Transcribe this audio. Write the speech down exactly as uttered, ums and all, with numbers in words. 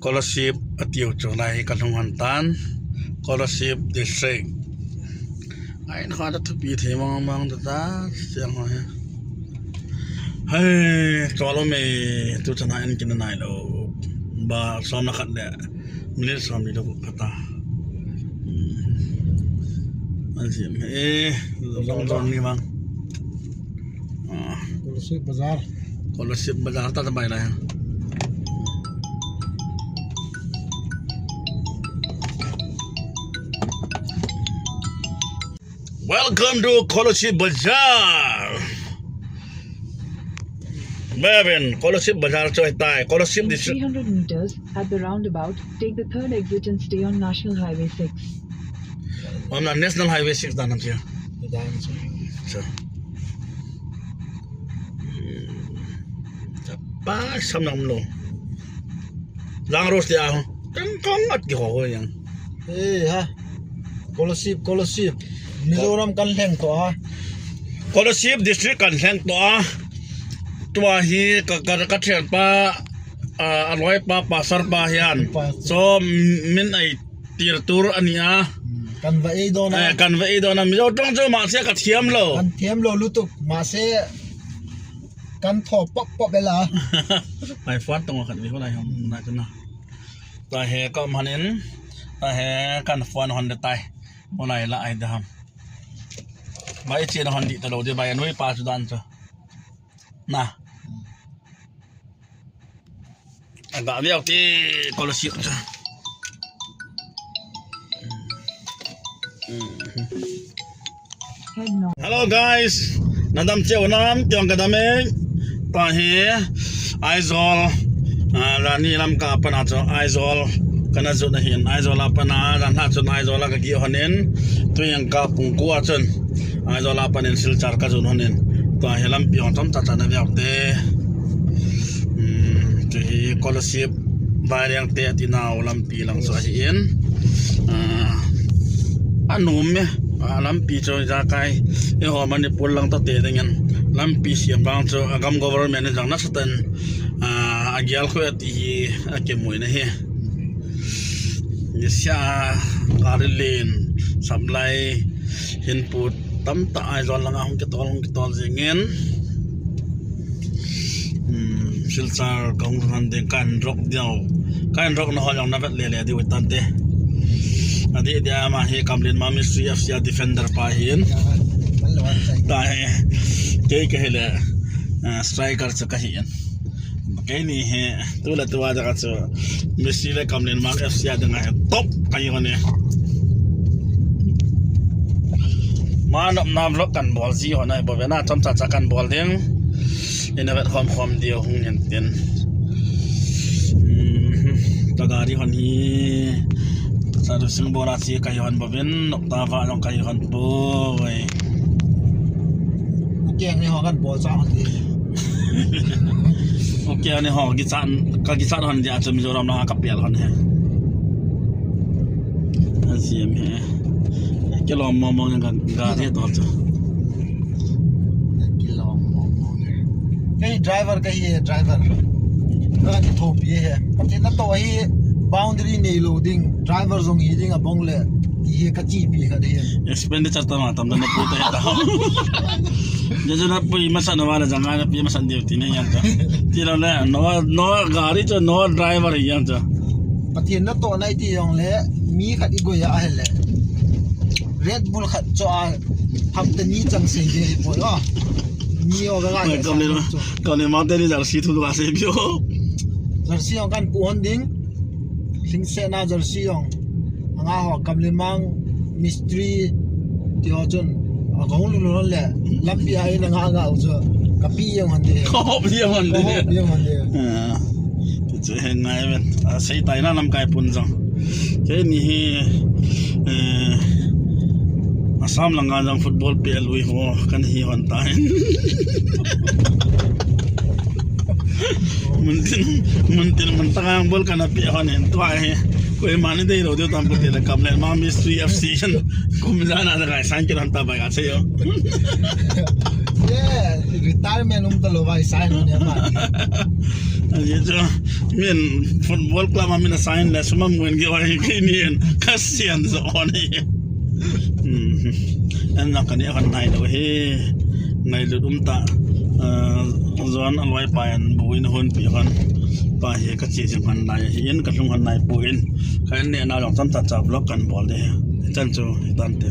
Kolasib atiu chu lai hi kalhung hon tan. Kolasib District. Ai, na kha da thupi thei mang mang da ta, siang ho he. Hai, chua lo me, tu chana en kin nai lo. Ba, som na khat le. Minute som ni lo khat ta. Hmm. An sim e, long zone ni mang. Ah. Kolasib Bazar. Kolasib Bazar ta ta bai lai. Welcome to Kolasib Bazar. Bevin, Kolasib Bazar chu ahitai, Kolasib In District. Three hundred meters, at the roundabout, take the third exit and stay on National Highway six. Hom na National Highway six dan ham sia. Dan sia. Sia. Chapa sam nam lo. Lang Road dia. Tang kong at ki ho ho yang. Eh, ha. Kolasib, Kolasib. Mizoram kan lheng to a. Kolasib District kan lheng to a. Tua hi ka, ka, ka thian pa, a, a loi pa, pastor pa hian. Pastor. So, min ai tir tur a ni a. Hmm, kan va ei dawn a. Eh, kan va ei dawn a. Mizo tong chu mahse ka thiam lo. Kan thiam lo lutuk. Mahse kan thaw pop pop e la. Mai phone tong khat ni ho lai hom na chu na. Tahe ka um hanin, tahe kan phone hon de tai. Mo lai la ai da ham. Bai chi na hon di ta lo de bai anui pa chu dan chu. Na. Aga viau ti Kolasib chu. Hello guys, na dam cheu nam, tiang ka dam e. Tahe, Aizawl, ah, Rani Lamka pana chu, Aizawl, kana zut ahin, Aizawl a pana, ran ha chun Aizawl a ka ki honin, tu yang ka pung kua chun, Aizawl a panin Silchar ka zut honin, tahe lampi hon chom cha cha na viau te. Hmm, chu hi Kolasib, Baireng te ati nau lampi lang chu ahi in. Ah, a num e, a lampi chu ja kai, e ho Manipur lang ta te dingin. Lampi siam bang chu, a gam government in jang na satan, ah, a gial khu ati hi, a ke mui na hi. Ni sia, gari len, saplai, hin put, tam ta Aizawl langa hung kitol, hung kitol jingin. Hmm, Silchar ka hung han ding kan rock diau. Kan rock na ho jong na vet le le diu tan te. Adi dia ma hi Kamlen ma Mystery F C a defender pa hin. Tahe. Kei ka hi le, ah, striker chu ka hi in. Kei ni hi, tu le tu a jaka chu. Mystery le Kamlen ma F C a dinga hi top ka hi hon e. Ma nop na vlog kan bol ji hon ai bo ve na chom cha cha kan bol ding. Ina vet khom khom diu hung hin tin. Hmm, ta gari hon hi. Servicing bol a chi ka hi hon bo vin, nop ta va jong ka hi hon bo ve. Ukeng ni ho kan bol cha hon ti. Ukeng ni ho ki chan, ka ki chan hon dia chu Mizoram na ka pial hon he. An siam he. Kilom mong mong ka, ka he to chu. Kilom mong mong. Kei driver ka hi e, driver. Ka ni thopi he. Pathen na to hi boundary nei lo ding. Driver jong hi ding a bong le. Ti hi ka chi pi ka de. Expenditure ta ma tam da na pu ta ta. Ja ja na pu i masa na wala janga na pi masa de ti ne yan ta. Ti lo le no, no gari chu no driver yan ta. Pathen na to nai ti jong le mi khat i goi a he le. Red Bull khat cho a hapta ni chang sei de hi poi o. Ni o ga ga. Kamlen ma, Kamlen ma te ni jersey thu ga sei bi o. Jersey jong kan pu hon ding. Hlingsena jersey jong. Anga ho Kamlen ma Mystery ti ho chun. A gong lu lu le. Lampi a ina nga nga u chu. Ka pi jong hon de. Ka hop jong hon de. Ka hop jong hon de. Ah. Chu he ngai ven. A sei tai na lamkai pun jong. Kei ni hi, eh, Assam langa jong football pe lui ho kan hi hon tai. Mun tin, mun tin, mun tang ang bol kana pe hon hin tua hi. Koima ni dei lo deu tam ko te la Kamlen ma Mystery F C hin. Kum jana da kai san ki ran ta bai ka che yo. Yeah, retirement um ta lo bai sai no ne ma. Ani chu, min football club a min a sign le sum a mun ge wai ke ni en ka sian zo on hi. Hmm. An na kan e kan nai lo hi. Ngai lut um ta. Zon a loi pa en bu in hon pi kan. Pa hi ka chi jing kan nai hi in ka lung kan nai pu in. Ka ne na long chan ta cha vlog kan bol de. Chan chu tan te.